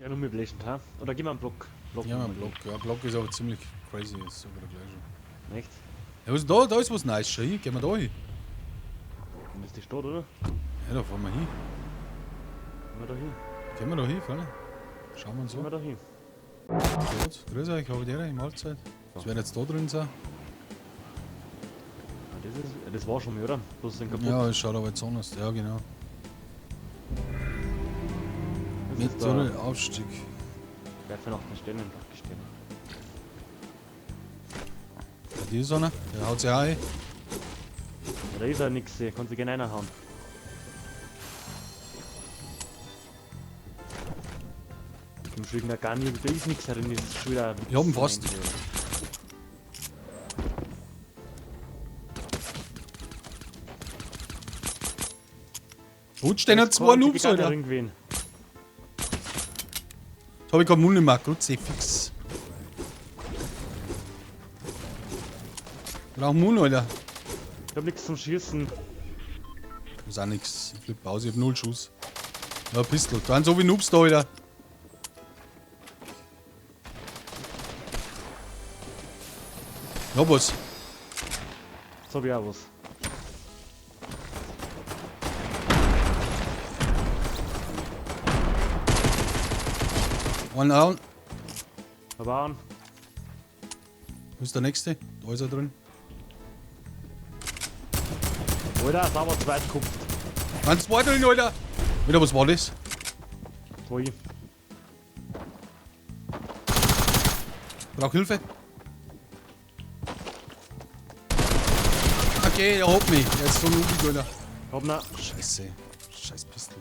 Ja, nur mit Blechend, ha? Oder gib mal einen Block. Block Ja, machen ein wir Block. Ja, Block ist aber ziemlich crazy, ist sogar gleich schon. gleich. Echt? Ja, was ist da? Da ist was nice. Schau hier, gehen wir da hin. Und ist die Stadt, oder? Ja, da fahren wir hin. Gehen wir da hin. Gehen wir da hin, Freunde. Schauen wir uns Gehen wir an. da hin. Gut, grüß euch, habe die Mahlzeit. Was wird jetzt da drin sein? Ah, das ist, das war schon mal, oder? Bloß sind kaputt. Ja, es schaut aber jetzt anders. Ja, genau. Das Mit ist so der einem Aufstieg. Werfe nach den Sternen, nach die Sterne. Ja, die ist einer. Der haut sich auch ein. Ja, da ist ja nix, hier kannst du gerne reinhauen. Im Schwingen gar nicht, da ist nichts drin, das ist schon wieder. Ich hab ihn fast. Und stehen noch zwei Noobs, Alter. Irgendwen. Jetzt hab ich keinen Mund mehr. Kruzifix. Brauch Mund, Alter. Ich hab nichts zum Schießen. Ist auch nix. Ich flippe aus, ich hab null Schuss. Ja, Pistol. Da sind so wie Noobs da, Alter. Ja, was? Jetzt hab ich auch was. One down. Aber an. Wo ist der nächste? Da ist er drin. Alter, sauber zweit kupft. Eins, zwei drin, Alter. Wieder, was war das? Zwei. Brauch Hilfe. Okay, er hat mich. Er ist so noobig, Alter. Hab na. Scheiße. Scheiß Pistol.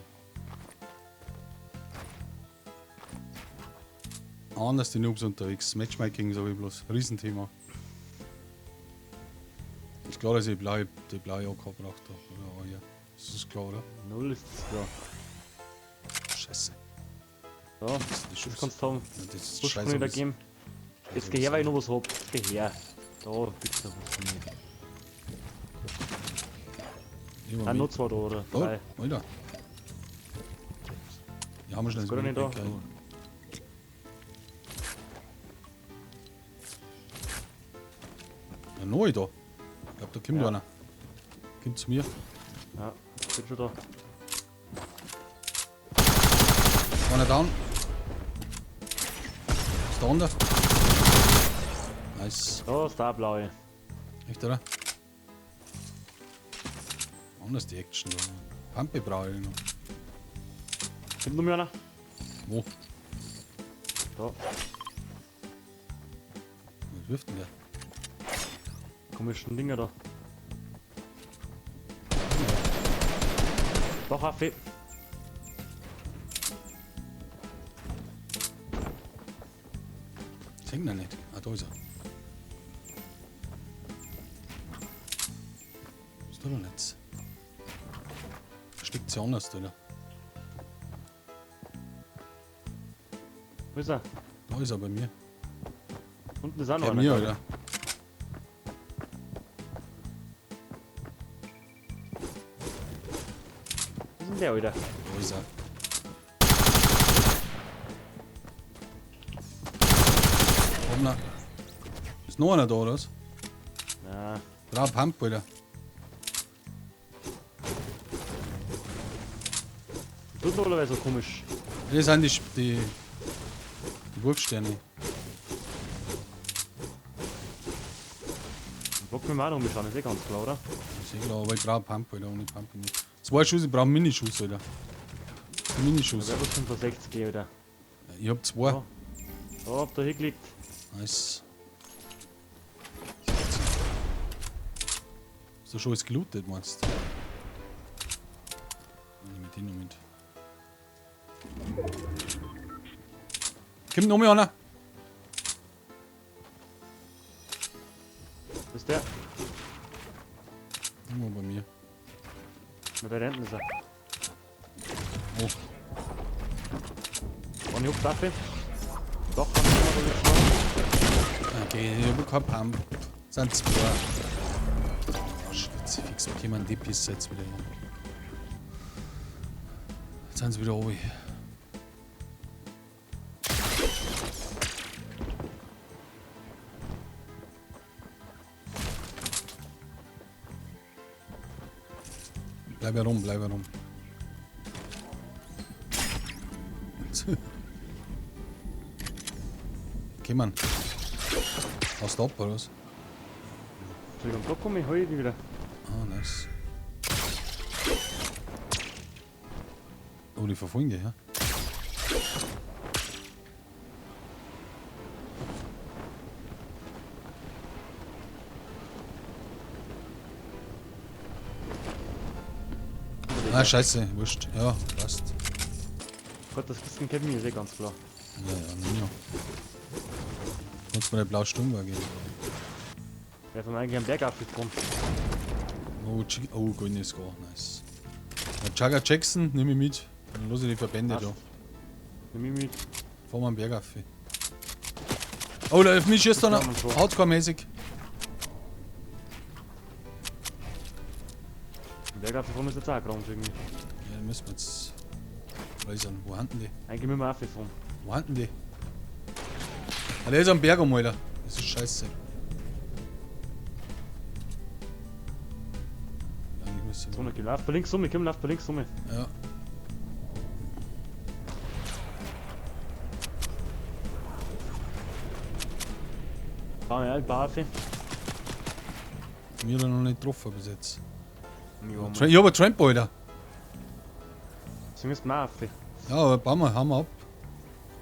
Anders die Noobs unterwegs. Matchmaking sag ich bloß. Riesenthema. Ist klar, dass ich die blaue AK brauche da. Oder oh ja. Das ist klar, oder? Null ist das klar. Scheiße. So, Das ist die das Schuss. kannst du haben. Ja, das ist Busch kann scheiße. ich da geben. Jetzt geh her, weil ich noch was hab. Jetzt geh her. Da kriegst du was von mir. Ah, noch zwei da, oder? Oh, Drei. Alter. Ja, haben wir schnell Ist gar nicht da. Medipack rein. Ja, neu da. Ich glaub, da kommt Ja. einer. Kommt zu mir. Ja, bin schon da. Einer down. Ist der andere? Nice. Da ist der blaue. Echt, oder? Anders die Action da. Pampe brauche ich noch. Kommt noch mehr einer? Wo? Da. Was wirft denn der? Komischen Dinger da. Doch, Affe. Das hängt noch nicht. Ah, da ist er. Ist da noch nicht. Steckt sie anders, oder? Wo ist er? Da ist er bei mir. Unten ist auch noch Bei einer. mir, Alter. Wo ist denn der, Alter? Da ist er. Hoppla. Ist noch einer da, oder was? Na, Drei Pump, Alter. tut normalerweise so komisch. Das sind die Wurfsterne. Block mit dem auch noch umschauen, ist eh ganz klar, oder? Ist eh klar, aber ich brauche Pump, Alter. Ohne Pump nicht. Zwei Schuss, ich brauche einen Minischuss, Alter. Einen Minischuss. Wer was 65, Alter. Ich hab zwei. Ja. Da, hab da hingelegt. Nice. Ist da schon alles gelootet, meinst du? Nehme ich den noch mit. Kommt noch mal einer. Das ist der. Immer bei mir. Na, da hinten ist er. Oh. Und ich hab Waffe. Doch, kann ich immer noch jetzt. Okay, ich hab keinen Pump. Sind zwei. Oh, shit, fix bekommen die Pisse jetzt wieder her. Jetzt sind sie wieder oben. Bleib herum, bleib herum. Okay, Mann. Haust du ab, oder was? Entschuldigung, da komme ich heute wieder. Ah, nice. Oh, die verfolgen dich, ja? Ah, scheiße, wurscht. Ja, passt. Gott, das Kisten kennt mich ist eh ganz klar. Ja, ja, nimm noch. Kannst du mir eine blaue Sturmgewehr geben? Wer von eigentlich am Berg aufgekommen. Oh, oh, goldenes Score, nice. Ja, Chugga Jackson, nimm ich mit. Dann los ich die Verbände da. Nimm ich mit. Fahren wir am Berg auf. Oh, da auf mich schießt einer. Hardcore-mäßig. Berg aufgefahren ist jetzt auch krank irgendwie. Ja, da müssen wir jetzt. Lasern. Wo haben die? Eigentlich müssen wir aufgefahren. Wo haben die? Ah, der ist am Berg um, Alter. Das ist scheiße. Eigentlich müsste So, okay, lauf bei links um, ich komm, lauf bei links um. Ja. Fahren wir ein paar auf. Mir hat er noch nicht getroffen bis jetzt. Ja, Ich hab einen Tramp, Alter. Sie müssen auch auf. Ja, aber bauen wir, hauen wir ab.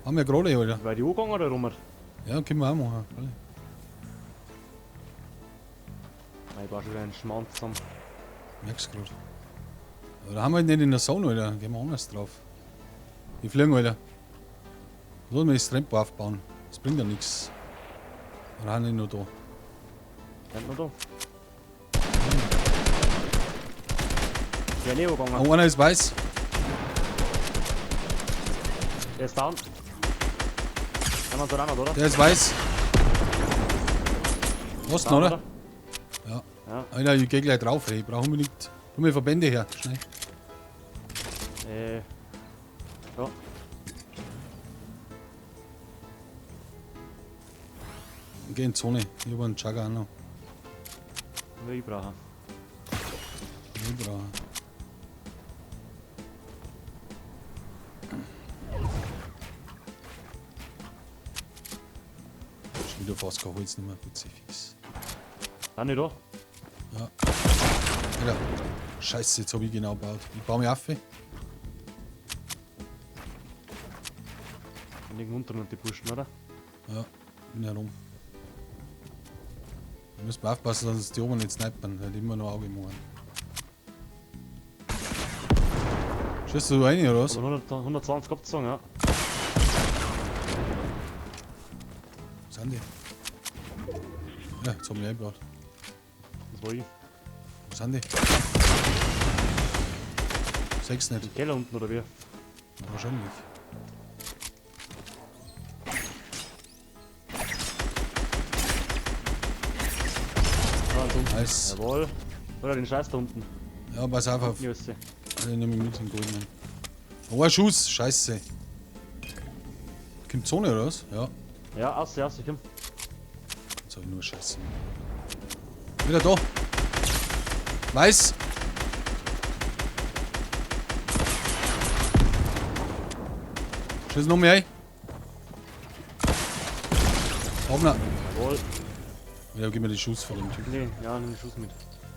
Haben wir gerade, Alter. Weil die angegangen oder rum? Ja, können wir auch machen. Alle. Nein, ich war schon wieder einen Schmarrn zusammen. Merkst grad. Aber da haben wir halt nicht in der Zone, Alter. Gehen wir anders drauf. Die fliegen, Alter. Sollen wir das Tramp aufbauen? Das bringt ja nichts. Oder haben die noch da? Sind noch da? Der ist angegangen. Oh, einer ist weiß. Der ist down. Kann man so ran, oder? Der ist weiß. Osten, Down, oder? Ja. Ja. Alter, ich geh gleich drauf, ey. Ich brauch unbedingt. Tu mir Verbände her, schnell. Ja. Ich geh in die Zone. Ich hab einen Chugga auch noch. Nur ich brauche. Ich brauche. Schon wieder fast kein Holz nicht mehr, bitte fix. Sind die da? Ja. Alter. Scheiße, jetzt hab ich genau gebaut. Ich baue mich auf. Und irgendwo unten und die Burschen, oder? Ja, bin herum. Wir müssen aufpassen, dass uns die oben nicht snipern, weil die immer noch Auge machen. Schießt du rein, oder was? Aber 120 abgezogen, ja. Wo sind die? Ja, jetzt hab ich eingebaut. Das war ich. Wo sind die? Sechs nicht. Im Keller unten, oder wie? Ja, wahrscheinlich. Da unten. Nice. Jawohl. Oder den Scheiß da unten. Ja, pass auf. Auf. Jösse. Den nehme ich mit, den goldenen. Oh, ein Schuss. Scheiße. Kommt Zone oder was? Ja. Ja, außer, außer, komm. Jetzt hab ich nur Scheiße. Wieder da. Weiß. Schieß noch mehr ein. Hoppla. Jawohl. Ja, gib mir den Schuss von dem Typ. Nee, ja, nimm den Schuss mit.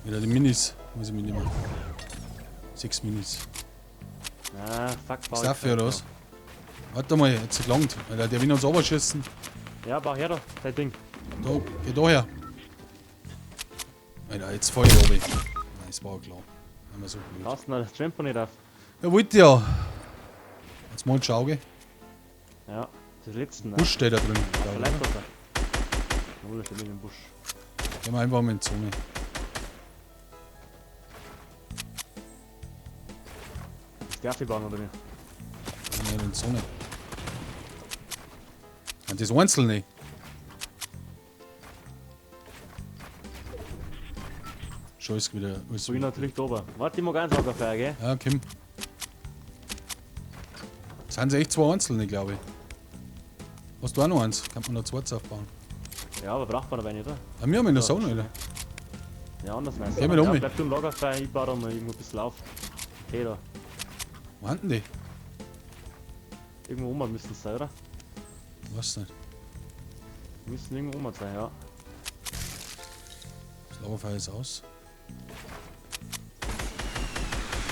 Wieder die Minis. Muss ich mitnehmen. 6 Minis. Ah, fuck, Ist dafür oder was? Warte mal, jetzt gelangt. Weil der will uns runterschießen. Ja, bau her da, dein Ding. Da, geh da her. Alter, jetzt fahr ich runter. Nein, das war klar. Haben wir so blöd. Lass ihn, das Trampo nicht auf. Ja, wollte ja. Jetzt mal ein Auge. Ja, das letzte. Busch steht da drin. Glaub ich, oder? Oh, da steht nicht im Busch. Gehen wir einfach mal in die Zone. Das darf ich bauen, oder wie? Ja, in die Zone. Und das Einzelne. Schon ist wieder alles So, ich natürlich da oben. Warte, ich mag eins noch Feuer, gell? Ja, komm. Das sind echt zwei Einzelne, glaube ich. Hast du auch noch eins? Kann man noch zwei aufbauen? Ja, aber braucht man dabei nicht, oder? Ja, wir haben in der Zone, Alter. Ja, anders nice. Geh mit um Ja, mich. bleib du im Lagerfeuer, ich baue da mal irgendwo ein bisschen auf. Okay, da. Wo sind denn die? Irgendwo oben müssen sie sein, oder? Weiß nicht. Müssen irgendwo oben sein, ja. Das Lagerfeuer ist aus.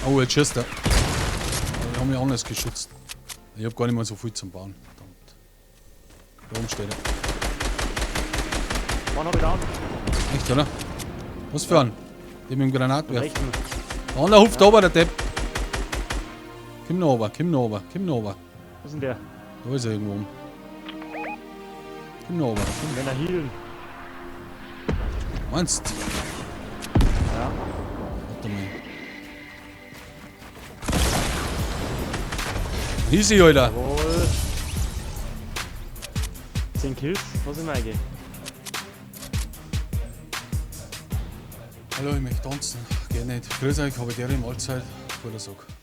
Oh, jetzt schießt er. Die haben mich anders geschützt. Ich hab gar nicht mehr so viel zum Bauen. Verdammt. Da oben steht er. One hab ich down. Echt, oder? Was für einen? Den mit dem Granatwerfer. Rechten. Der andere hupft oben, der Depp. Komm noch runter, komm noch runter, komm noch runter. Wo ist denn der? Da ist er irgendwo oben. Komm noch runter. Komm. Wenn er healen. Meinst du? Ja. Warte mal. Easy, Alter. Jawohl. 10 Kills, was ich mir Hallo, ich möchte tanzen. Geht nicht. Grüß euch, habe die Mahlzeit. Guter Sack.